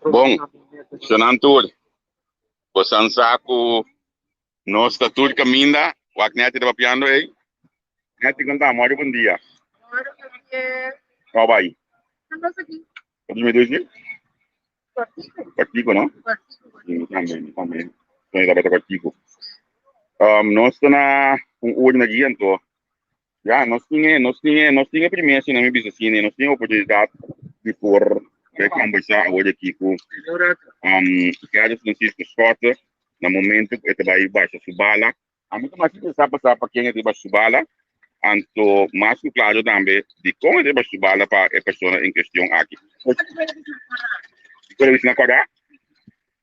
Bon, shonan tur, bosan sa ku nos ta tur kaminda. Wak Netty ta papiando ei. Netty, konta, mori bon dia. Kòw bai? Kòrtiku, no? Mi tambe, mi tambe. Mi tabata kòrtiku. Nos ta na un urna aki anto. Ya, nos tin e, nos tin e, nos tin e primer si no mi bisa asina, nos tin e oportunidat di por bai kombersá awor di aki ku Gerrit Francisco Schotte na momento ku e ta bai basha su bala. Ami ta mas interesá pa sa pa ken e ta basha su bala, anto mas ku klaro tambe dikon e ta basha su bala pa e persona en kestion aki. Dikon e bisa na kòrda?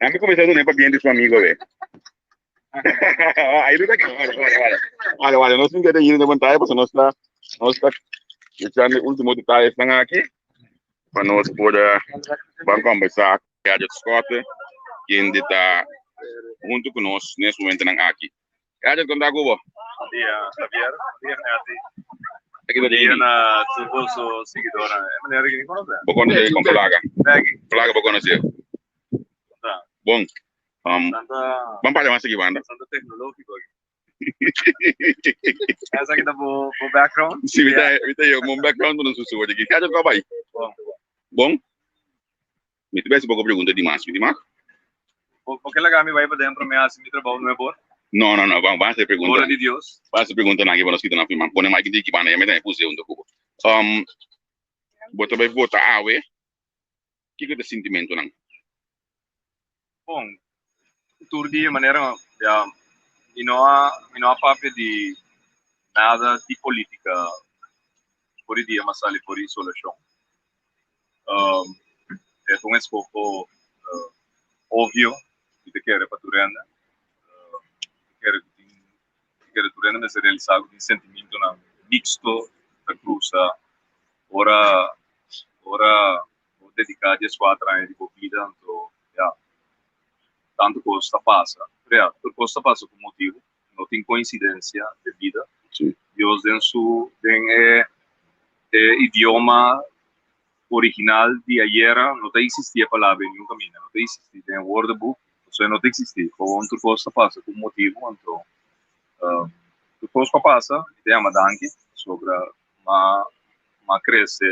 Ami kuminsá dun'é pabien di su amigo awe. Ahí lo saca. Vale, vale, vale. Vale, vale. Nos tin que ir de pantalla, porque nos está, nos está echando el último detalle están aquí. Pa nos poder van conversar Gerrit Schotte, quien está junto con nos en este momento aquí. Gerrit, ¿cómo está Cubo? Bon dia, Javier. Bon dia, Netty. Aquí Bon está dia Jamie. na tur boso seguidornan. E manera ki mi conoce. Bo conoce con Plaga. Peggy. Plaga bo conoce. Ta. Bon. Santa. Ban para mas aki banda. Santa tecnológico aki. Esaki ta bo bo background? Si, mi ta mi ta yo mon background no susu aki. Kada ko bai. Bon. Bon. Mi ta besi poko pregunta di mas, mi di mas? Bo bo ke laga mi bai pa den prome hasi mi trabou nuevo? No, no, no, ban ban hasi pregunta. Ora di Dios. Ban hasi pregunta nan aki pa nos kita nan firma. Pone mic di aki banda ya mi ta puse hunto ku bo. Bo ta bai vota awe? Kiko ta sintimentonan? Bon, tur di e manera ya mi no a mi no a papia di nada di politica for di dia m'a sali for di isolacion. E ta un escoho obvio mi ta kere pa tur hende. Mi ta kere cu tin mi ta kere tur hende mester realisa cu tin sentimentonan mixto ta crusa ora ora bo dedica 14 aña di bo bida anto ya tanto cos ta pasa pero ya tur cos ta pasa cu motibo no tin coincidencia den bida Dios den su den e e idioma original di ayera no ta existi e palabra en niun caminda no ta existi den e woordenboek pasobra no ta existi gewoon tur cos ta pasa cu motibo anto tur cos cu a pasa mi ta yama danki pasobra m'a m'a crece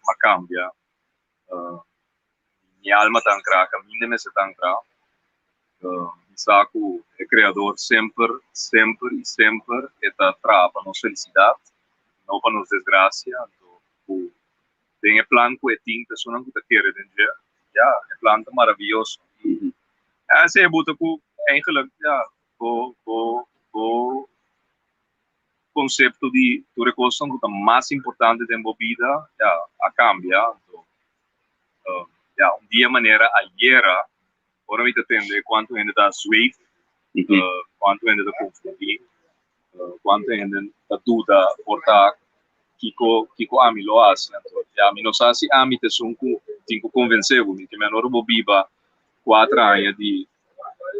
m'a cambia mi alma ta ancra caminda mester ta ancra mi sa cu e creador semper semper y semper e ta traha pa nos felicidad no pa nos desgracia anto cu den e plan cu e tin personanan cu ta kere den dje ya e plan ta maraviyoso y esey e buta cu eigenlijk ya bo bo bo konsepto di tur e kosnan ku ta mas importante den bo bida ya a kambia. Anto ya un dia manera ayera ora mi ta tende kuantu hende ta zweef, kuantu hende ta konfundí, kuantu hende ta duda por ta kiko kiko ami lo hasi. Anto ya mi no sa si ami ta esun ku tin ku konvensé bo. Mi ke men ora bo biba kuater aña di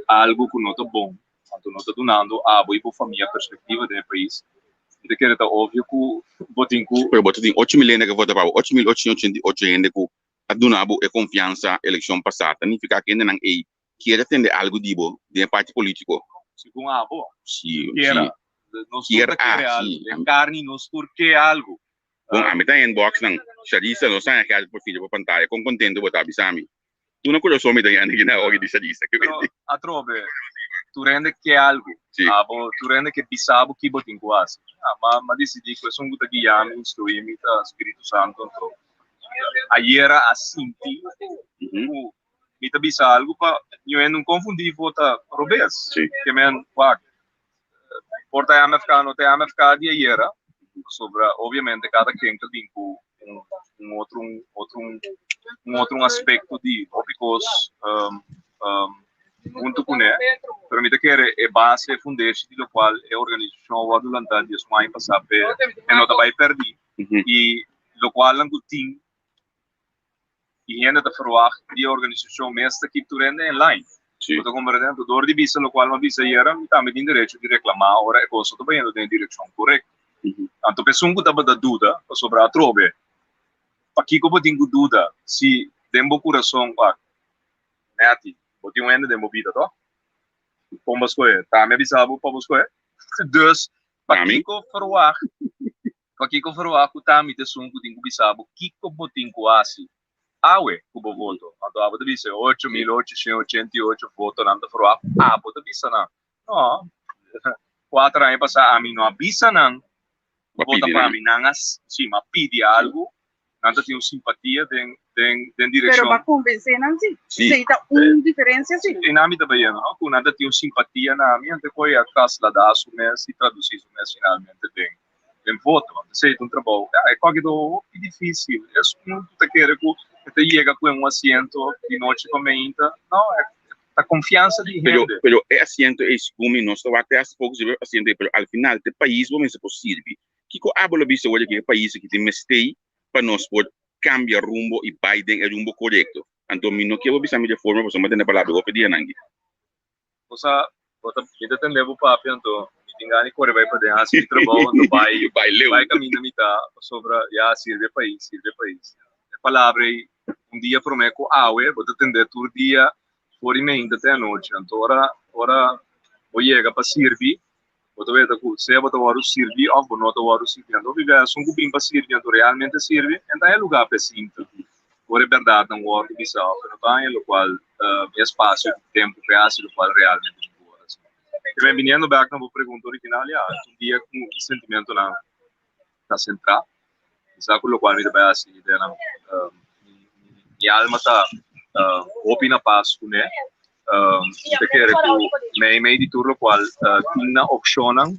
algu ku no ta bon. Anto no ta dunando abo y bo famia perspectiva den e pais. Mi ta kere ta obvio cu bo tin cu. Pero bo ta tin 8000 hende cu a vota pa bo, 8888 hende cu a duna bo e confiansa eleccion pasa. Ta nifica cu hendenan ey kier a tende algo di bo den e parti politico. Segun abo. Si, Kier. si. Nos tur Kier ta kere a, algo. si. Den carni nos tur ke algo. Bon, ami ta inbox nan. Sharisa, nos a haña por video pa pantaya. Con contento bo ta? Bisa mi. Tuna kurason mi ta yanda aki na oki di Sharisa. Pero atrobe, tur hende ke algu. Sí. Abo, tur hende ke bisa bo ki bo tin ku hasi. Ma, m'a disidí ku esun ku ta guia mi, instruí mi ta Spiritu Santu. Anto, ayera a sinti ku mi ta bisa algu pa ñu hende no konfundí vota robes. Sí. Ke men, wak, por ta MFK, no ta MFK di ayera, pasobra obviamente kada ken ta bin ku un un otro un otro un un otro un aspecto di hopi kos hunto kuné, pero mi ta kere e base, e fundeshi di lokual e organisashon a wòrdu lantá 11 aña pasá p'e e no ta bai pèrdí i lokualnan ku tin i hende ta verwagt di e organisashon mes ta keep tur hende in line. Sí. Bo ta komprende? Anto dor di bisa lokual mi a bisa ayera, mi tambe tin derecho di reklamá ora e kos no ta bayendo den e direkshon korekto. Anto p'esun ku tabata duda, pasobra atrobe, pakiko bo tin ku duda si Den bo kurason, wak, Netty, bo tin un hende den bo bida, toh? Kon bo skohe? Ta mi a bisa bo pa bo skohe? Dus, pakiko ferwagt, pakiko ferwagt ku ta mi ta esun ku tin ku bisa bo kiko bo tin ku hasi awe ku bo voto? Anto abo ta bisa e 8888 votonan ta ferwagt ku abo ta bisa nan. No, kuater aña pasá ami no a bisa nan vota pa mi, nan a, si, mi a pidi algu, nan ta tin un simpatia den den den Pero direkshon. ba konvensé nan si. Sí. Esei ta un diferensia si. E nan mi ta bayendo, no? Ku nan ta tin un simpatia na mi, anto ku e a trasladá su mes i tradusí su mes finalmente den den voto. Anto esei ta un trabou, ya, e kòke ta hopi difísil. Esun ku ta kere ku e ta yega ku e un asiento di nochi pa meinta, no, e ta konfiansa di Pero, hende. pero e asiento ei, segun mi, nos ta wak te hasta poko sirbi e asiento ei, pero al final te pais bo mester por sirbi. Kiko abo lo bisa ora ku e pais aki tin mester pa nos por kambia rumbo i bai den e rumbo korekto? Anto mi no ke bo bisa mi de forma pasobra mi a tende palabra hopi dianan aki. Bo sa, bo ta, mi ta tende bo papia anto mi tin gana di kore bai paden hasi mi trabou anto bai, Bai leu. bai kaminda mi ta pasobra ya sirbi e pais, sirbi e pais. E palabra ei un dia promé ku awe bo ta tende tur dia for di meinta te anochi. Anto ora, ora bo yega pa sirbi Bo ta weta ku sea bo ta wòrdu sirbi òf bo no ta wòrdu sirbi. Anto hopi bes esun ku bin pa sirbi anto realmente sirbi, e ta haña lugá pa e sinta. Ora e bèrdatnan wòrdu bisá òf e no ta haña lokual e espasio di tempu pa e hasi lokual realmente tin ku wòrdu hasi. E ben, biniendo bèk na bo pregunta original, ya, un dia ku mi sentimentonan ta sentrá, mi sa ku lokual mi ta bai hasi den mi alma ta hopi na pas kuné. Mi ta kere ku mei mei di tur lokual tin na opshonnan,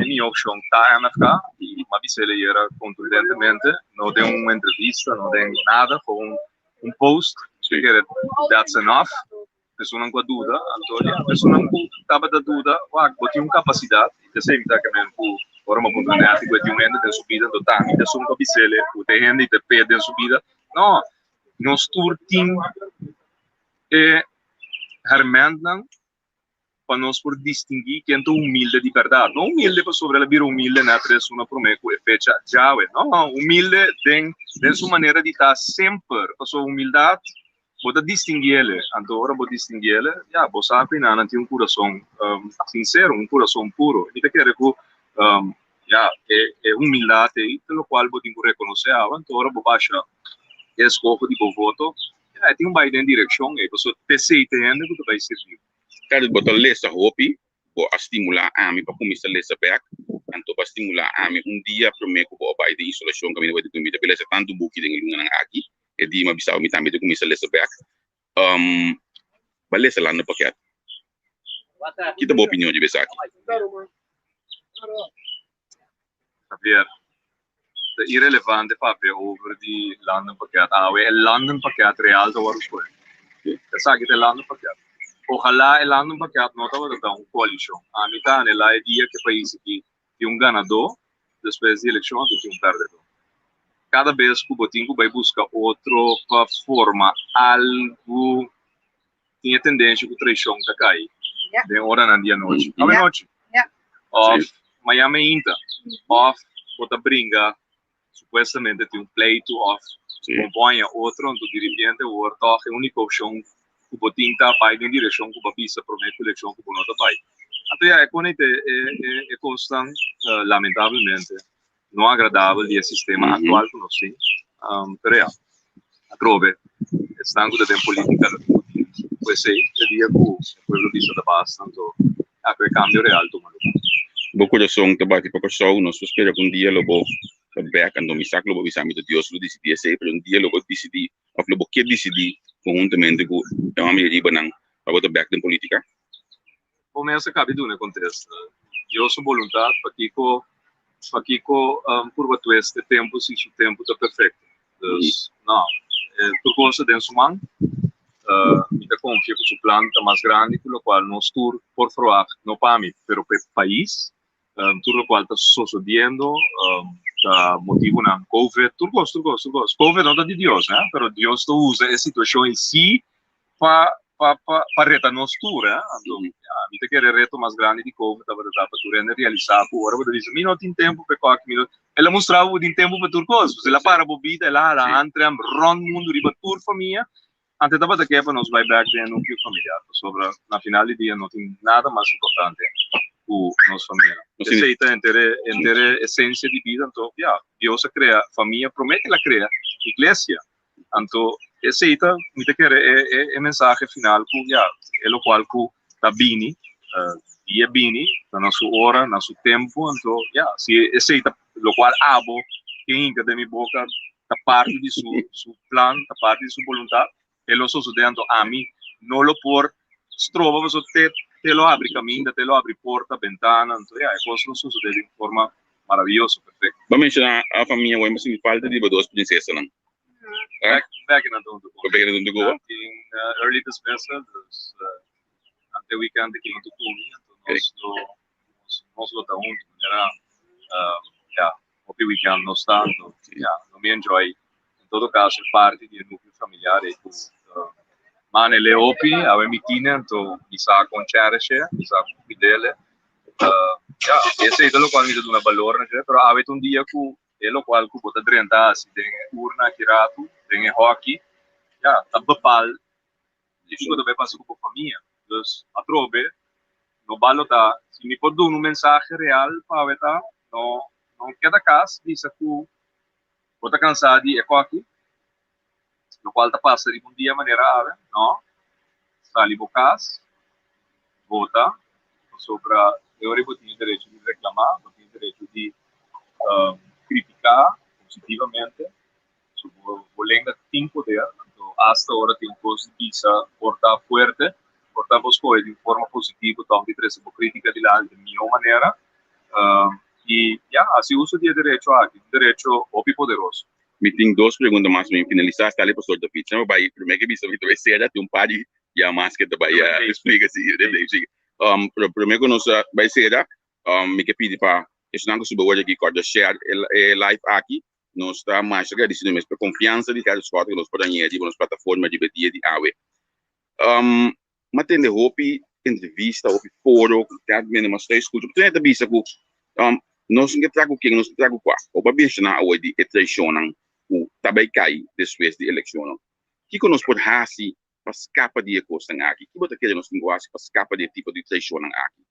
e mihó opshon ta MFK i mi a bisa el ayera kontundentemente, no den un entrevista, no den nada, gewoon un post. Mi ta kere that's enough. Personan ku a duda, anto ya, personan ku tabata duda, wak, bo tin un kapasidat, i ta esei mi ta kemen ku ora mi a puntra Netty ku e tin un hende den su bida, anto ta mi ta esun ku a bis'el ku ta e hende i ta p'e den su bida. No, nos tur tin e hèrmèntnan pa nos por distinguí ken ta humilde di bèrdat. No humilde pasobra el a bira humilde na tres una promé ku e fecha djawe. No, humilde den den su manera di ta semper. Pasobra humildat bo ta distinguí el. Anto ora bo distinguí el, ya, bo sa ku nan tin un kurason sinsero, un kurason puro. Mi ta kere ku ya, e e humildat ei ta lokual bo tin ku rekonosé awe. Anto ora bo basha e eskoho di bo voto, ya, e tin un bai den direkshon ei, pasobra p'esei ta e hende ku ta bai sirbi. Kada bo ta lesa hopi, bo a stimulá ami pa kuminsá lesa bèk, anto bo a stimulá ami un dia promé ku bo a bai den isolashon kaminda bo a di ku mi ta bai lesa tantu buki den e lunanan aki, e dia mi a bisa bo mi tambe ta kuminsá lesa bèk. Bo a lesa Lando Pakèt? Ki ta bo opinion riba esaki? Javier, ta irelevante papia over di landenpakket. Awe e landenpakket real ta wòrdu skohe. Esaki ta e landenpakket. Ojalá e landenpakket no tabata ta un koalishon. Ami ta anhelá e dia ku e pais aki tin un ganadó despues di elekshon anto tin un pèrdedó. Kada bes ku bo tin ku bai buska otro pa forma algu tin e tendensia ku traishon ta kai den oranan di anochi. Awe nochi. Òf mañan meinta. Òf bo ta bringa, supuestamente tin un pleitu òf bo por haña otro, anto diripiente awor tòg e úniko opshon ku bo tin ta bai den direkshon ku bo a bisa promé ku elekshon ku bo no ta bai. Anto ya, e kone ta e kosnan lamentablemente no agradabel di e sistema actual cu nos tin. Pero ya, atrobe, esnan cu ta den politica lo tin cu tin cu esey e dia cu e pueblo bisa ta basta, anto ya cu e cambio real tuma lugar. Bo curason ta bati pa Corsou, nos por spera cu un dia lo bo ta bek, anto mi sa cu lo bo bisa mi ta Dios lo dicidi esey, pero un dia lo bo dicidi of lo bo kier dicidi conhuntamente cu e homber di riba nan pa bo ta bek den politica? Bo mes a cabi duna e contesta. Dios su boluntad, pakico Pakiko purba twist e tempu si su tempu ta perfecto? Dus, no, tur cos ta den su man. Mi ta confia cu su plan ta mas grandi cu locual nos tur por verwacht, no pa mi, pero pa e pais. Tur locual ta sosodiendo ta motibonan Covid, tur cos, tur cos, tur cos. Covid no ta di Dios, hè, pero Dios ta usa e situacion ei si pa. pa pa pa reta nos tur, eh. Anto, ya, mi ta kere reto mas grandi di COVID tabata ta pa tur hende realisa ku ora bo ta bisa mi no tin tempu pa e koki, mi no, el a mustra bo bo tin tempu pa tur kos. El a para bo bida, el a hala handrem rond mundu riba tur famia. Ante tabata ke pa nos bai bek den e nukleo familiar, pasobra na final di dia no tin nada mas importante ku nos famianan. Esei ta henter e henter e esensia di bida. Anto, ya, Dios a krea famia promé ku el a krea iglesia. Anto esei ta, mi ta kere e e e mensahe final ku ya, e lokual ku ta bini, dia bini, ta na su ora, na su tempu, anto ya, si esei ta lokual abo ke hinka den mi boka ta parti di su su plan, ta parti di su boluntat, e lo sosodé, anto ami no lo por stroba pasobra te te lo habri kaminda, te lo habri porta, bentana, anto ya, e kos lo sosodé di un forma Maraviyoso, perfecto. Bo a menciona a famia hoy, mi sinti falta di bo dos prinsesanan. Bek, bek nan ta hunto ku. Bek nan ta hunto ku bo? Nan tin early dismissal, dus ante weekend aki nan ta kumi, anto nos lo, nos lo ta hunto. Manera, ya, hopi weekend nos ta, anto ya, lo mi enjoy. En todo caso, e parti di e nucleo familiar ei ku mane le hopi, awe mi tine, anto mi sa kon cherish e, mi sa kon cuid'el. Ya, esei ta lokual mi ta duna balor na dje, pero awe ta un dia ku e lokual ku bo ta drenta hasi den e urna aki ratu, den e hoki, ya, ta bepaal kiko ta bai pasa ku bo famia. Dus, atrobe, no balotá. Si mi por duna un mensahe real pa awe ta, no, no keda kas bisa ku bo ta kansá di e koki, lokual ta pasa riba un dia manera awe, no, sali bo kas, vota, pasobra e ora bo tin e derecho di reklamá, bo tin e derecho di kritiká positivamente, so bo bo lenga tin poder, anto asta ora tin un kos di bisa por ta fuerte, por ta bo skohe di un forma positivo tòg di trese bo kritika dilanti di mihó manera, i ya, hasi uso di e derecho aki, un derecho hopi poderoso. Mi tin dos pregunta mas mi finalisa sta ali pastor David. Sema bai primer ke bisa mi ta bai sera tin un par di ya mas ke ta bai explica si si. Um pero primer ku nos bai sera um mi ke pidi pa esnan ku subi awor aki kòrda share e live aki. Nos ta masha gradisido mes pa e konfiansa di Gerrit Schotte ku nos por dañ'é riba nos plataforma riba e dia di awe. Um Mi a tende hopi entrevista, hopi foro, ku ta mende mas ta escucha. Pasobra ta bisa ku nos no ke traha ku ken, nos ta traha ku kua. Bo a menshoná awor di e traishonnan ku ta bai kai despues di elekshonnan. Kiko nos por hasi pa skapa di e kosnan aki? Ki bo ta kere nos tin ku hasi pa skapa di e tipo di traishonnan aki?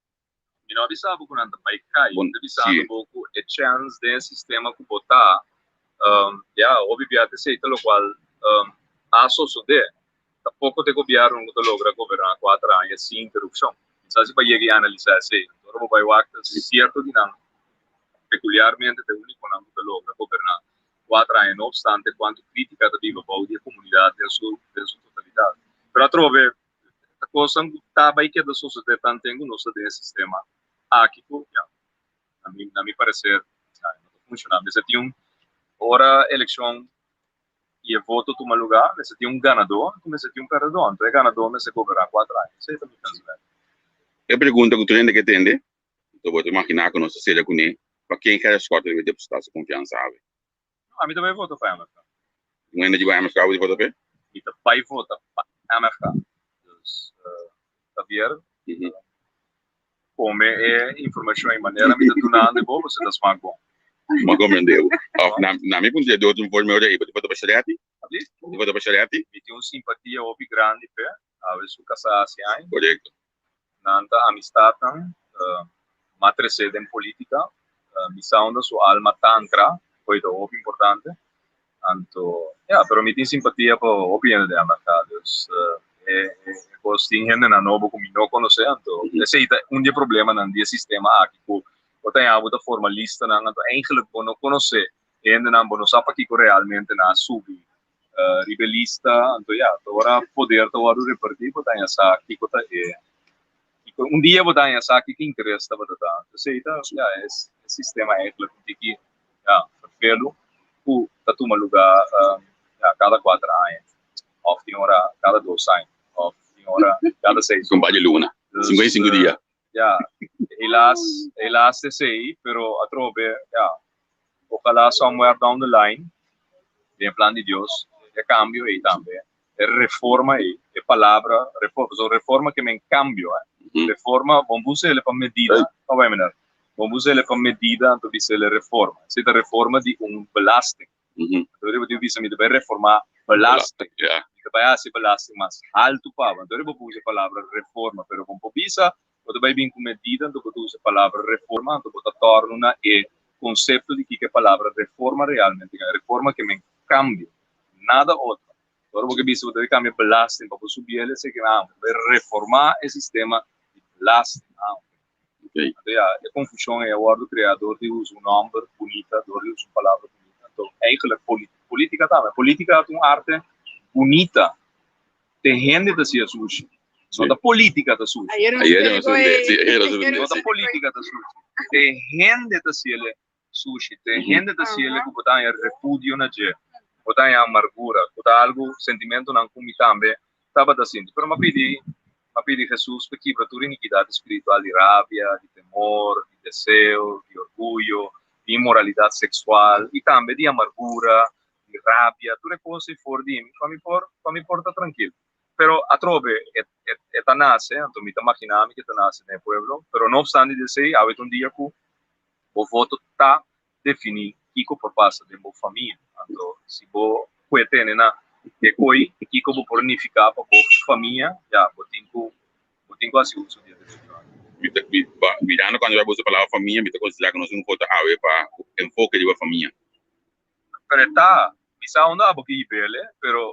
Mi no a bisa bo ku nan ta bai kai, mi ta bisando bo ku e chèns den e sistema ku bo ta, ya, hopi bia ta esei ta lokual a sosodé. Ta poko ta e gobièrnu ku ta logra goberná kuater aña sin interupshon. Mi sa si bo a yega i analisá esei. Anto ora bo bai wak ta sierto di nan, pekuliarmente ta e únikonan ku ta logra goberná kuater aña, no opstante kuantu krítika ta biba bou di e komunidat den su den su totalidat. Pero atrobe Ta kosnan ku ta bai keda sosodé tanten ku nos ta den e sistema aki ku ya na mi na mi pareser ya no ta funshoná. Mester tin un ora elekshon i e voto tuma lugá mester tin un ganadó ku mester tin un pèrdedó. Anto e ganadó mester goberná kuater aña. Esei ta mi pensamentu. E pregunta ku tur hende ke tende, anto bo ta imaginá ku nos ta sera kuné, pa ken Gerrit Schotte debe depositá su konfiansa awe? No, ami ta bai vota pa MFK. Un hende di bai MFK bo di vota p'e? Mi ta bai vota pa MFK. Dus, Javier, come e informacion y manera mi ta dunando bo, bo ta smak bon. Ma comprende bo. Of, na, na mi punto di otro informe ora ei, bo ta vota pa Sharetti? Abi? Bo ta vota pa Sharetti? Mi tin un simpatia hopi grandi p'e, awe su casá haci aña. Correcto. Nan ta amistadnan, m'a trece den politica, mi sa unda su alma ta ancra, koe ta hopi importante. Anto, ya, pero mi tin simpatia pa hopi hende den MFK, dus e e cos tin hendenan nobo cu mi no conoce, anto esey ta un di e problemanan di e sistema aki, cu bo ta haña bo ta forma listanan, anto eigenlijk bo no conoce e hendenan, bo no sa pakico realmente nan a subi riba e lista, anto ya, ta ora poder ta wòrdu repartí, bo ta haña sa kiko ta e, kiko, un dia bo ta haña sa kiko interes tabata ta. Esei ta, ya, e sistema eigenlijk un tiki, ya, ferfelu ku ta tuma lugá, ya, kada kuater aña, òf tin ora kada dos aña, òf tin ora kada seis. Un par di luna, 55 dia. Ya, helaas, helaas esei, pero atrobe, ya, ojalá somewhere down the line, den e plan di Dios, e cambio ei tambe. E reforma ei, e palabra reforma, pasobra reforma ke men kambio, eh. Reforma, bon busa ele pa medida, no bai meneer, bon busa ele pa medida, anto bisa ele reforma. Esei ta reforma di un belasting. Anto riba tin bisa mi ta bai reformá belasting. Mi ta bai hasi belasting mas haltu pa bo. Anto riba bo usa e palabra reforma, pero bon por bisa bo ta bai bin ku medida, anto bo ta usa e palabra reforma, anto bo ta tòrnu na e konsepto di kiko e palabra reforma realmente. Reforma ke men kambio, nada otro. Ora bo ke bisa bo ta bai kambia belasting pa bo subi el, esei ke nan bo bai reformá e sistema di belasting. Ah, ok. Anto ya, e konfushon ei a wòrdu kreá dor di usa un nòmber bunita, dor di usa un palabra bunita. Anto, eigentlik polítika tambe. Polítika ta un arte bunita. Te hende ta hasi sushi. No ta polítika ta sushi. Ayer nos Ayer nos pegó entendé, sí, ayer nos No entendé, ta sí. polítika ta sushi. Te hende ta hasi sushi. Te hende ta hasi ku bo ta haña repudio na dje. Bo ta haña amargura. Ku ta algu, sentimentonan ku mi tambe tabata sinti. Pero mi a pidi, mi a pidi Hesus pa kibra tur inikidat spiritual di rabia, di temor, di deseo, di orguyo, di inmoralidat seksual i tambe di amargura, di rabia, tur e kos ei for di mi pa mi por, pa mi por ta trankil. Pero atrobe e, e, e ta nase, anto mi ta magina mi ku e ta nase den e pueblo, pero no obstante di esei, awe ta un dia ku bo voto ta definí kiko por pasa den bo famia. Anto si bo kue tene na e koi, kiko bo por nifiká pa bo famia, ya, bo tin ku, bo tin ku hasi uso di e derecho aki. Mi ta, mi, ba, mirando cuando bo usa palabra famia, mi ta considera cu nos un vota awe pa enfoke riba famia. Pero e ta, mi sa unda abo ke hib'el, pero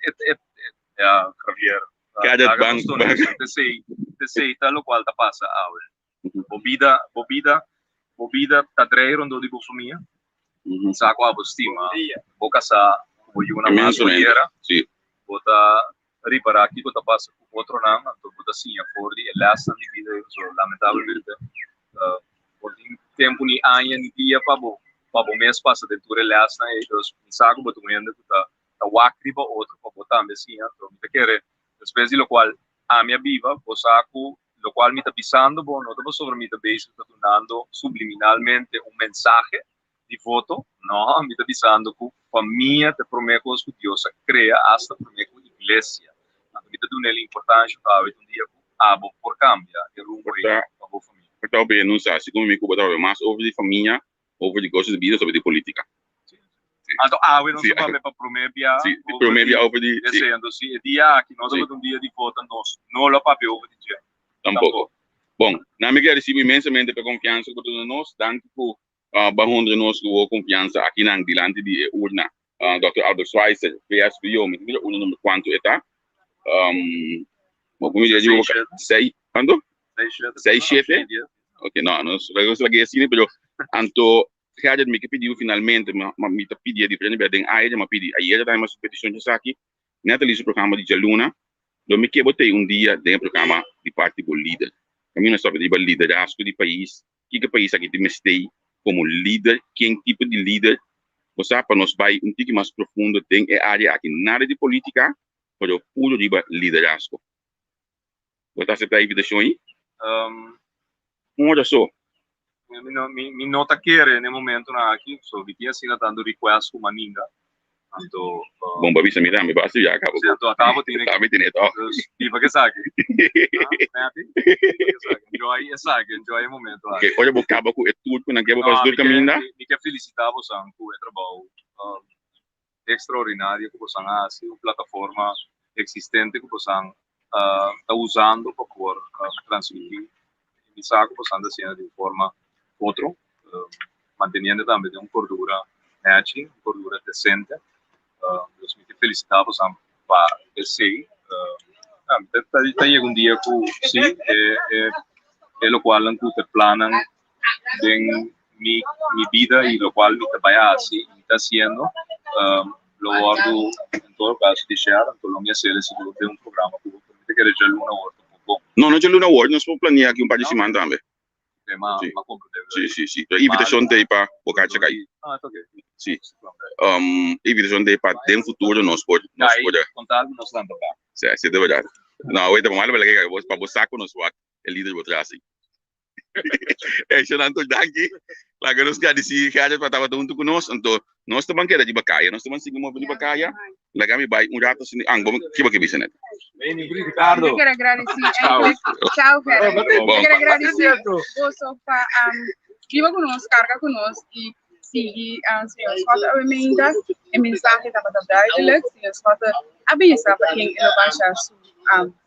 e, e, e, ya, Javier, Cada laga bank, nos tone bank. eso, tesei, tesei ta locual ta pasa awe. Bo bida, bo bida, bo bida ta drei rondó di bo famia. Sa ku abo stima bo kasá ku bo yunan mas Inmensamente, manera. sí. Bo ta ripará kiko ta pasa ku otronan, anto bo ta siña for di e lèsnan di bida ei. So, lamentablemente, bo tin tempu ni aña ni dia pa bo pa bo mes pasa den tur e lèsnan ei. Dus, mi sa ku bo ta un hende ku ta ta wak riba otro pa bo tambe siña. Anto, mi ta kere despues di lokual ami a biba, bo sa ku lokual mi ta bisando bo no ta pasobra mi ta bezig ta dunando subliminalmente un mensahe di voto, no, mi ta bisando ku famia ta e promé kos ku Dios a krea, asta promé ku iglesia. Anto mi ta duna el importansha pa awe ta un dia ku abo por kambia e rumbo ei pa bo famia. Por ta hopi no sa, segun mi ku bo ta papia mas over di famia, over di kosnan di bida sobre di politika. Anto awe nos a papia pa promé bia Sí, di promé bia over di, sí. Esei, anto si e dia aki no tabata un dia di vota nos no lo a papia over di dje. Tampoco. Bon, nan mi gradisibo inmensamente pa e konfiansa ku bo ta duna nos. Danki ku bo a honra nos ku bo konfiansa akinan dilanti di e urna. Dòkter Albert Schweitzer, VSBO, mi ta mira urna number kuantu e ta. Bo por mira riba bo ka. Sei, kuantu? Seis shete? Ok, no, nos nos laga e asina, pero anto Gerrit mi ke pidi bo finalmente, ma ma mi ta pidi e diferente bia den aire, m'a pidi ayera tambe m'a peticion esaki, Natalie su programa di djaluna, lo mi ke bo tei un dia den e programa di parti bo lider. Caminda nos papia riba liderazgo di pais, kiko pais aki tin mester como lider, ken tipo di lider, bo sa pa nos bai un tiki mas profundo den e area aki, nada di politica, pero puro riba liderazgo. Bo ta acepta e invitacion ei? Un ora so. Mi no, mi, mi no ta kere n'e momentonan aki, so mi tin asina tanto request ku maninga. Anto, Bon, bo a bisa mi tambe, bo a studia caba. Sí, anto atabo tine. Tambe tine toch. Dus, biba k'esaki. Ah, Matty? Biba k'esaki. Enjoy esaki, enjoy e momento aki. Ok, ora bo caba ku e tour ku nan ke bo pas tur caminda. Mi ke felicita bosan ku e trabou extraordinario ku bosan a hasi, un plataforma existente ku bosan ta usando pa por transmiti e mensahe ku bosan ta haciendo di un forma otro, manteniendo tambe den un cordura nechi, un cordura decente. Dus mi ke felicita bosan pa esey. Ta yega un dia ku si e lokualnan ku ta plannan den mi mi bida y lo cual mi ta bay haci y mi ta haciendo lo wordo en todo caso di share anto lo mi hacer sigur den un programa cu bo pero mi ta kere djaluna awor tampoco. No, no djaluna awor, nos por planea aki un par di siman tambe. Ok, ma Sí. ma comprende. Sí, sí, sí. Pero invitacion ta ei pa bo cacha cay. Ah, ta ok. Sí. Invitacion ta ei pa den futuro nos por, nos Cay, por. con tal cu nos lanta bek. Sí, sí, ta verdad. No, awor ta malo pa laga pa bo sa cu nos wak e lider bo tras ei. Hey, Shonan, tur danki. Laga nos gradisí Gerrit pa tabata huntu ku nos. Anto, Nos ta ban keda riba kaya, nos ta ban sigui move riba kaya. Laga mi bai un rato sin ang, bo ki bo ke bisa net? Ricardo. Mi quiero agradecer. Chao. Chao, Gerry. Bon. Mi quiero agradecer boso pa biba con nos, carga con nos y sigui señor Schotte obviamente. E mensahe tabata duidelijk. Señor Schotte a bisa pa ken e lo basha su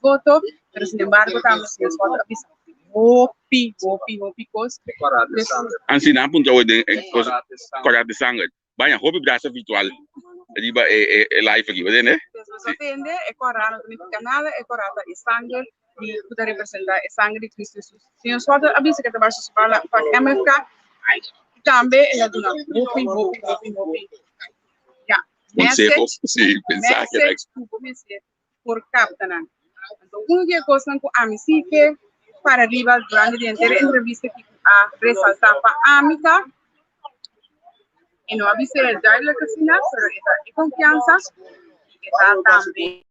voto, pero sin embargo tambe señor Schotte a bisa hopi, hopi, hopi cos. Dus, Ansi nan puntra hoy den e cos kora de sanger. Baña hopi brasa virtual riba e e e live aki, bo tende? Dus nos a tende, e kora no ta nifica nada, e kora ta e sanger di ku ta representa e sanger di Cristo Jesus. Señor Schotte a bisa ku e ta basha su bala pa MFK, tambe el a duna hopi, hopi, hopi, hopi, ya, Conseho, message, sí, mensahe, message ku bo mester por kapta nan. Anto un di e kosnan ku ami sí ke para riba durante di henter e entrevista ki ku a resaltá pa ami ta, e no a bisa e duidelijk asina, pero e ta e konfiansa i e ta tambe.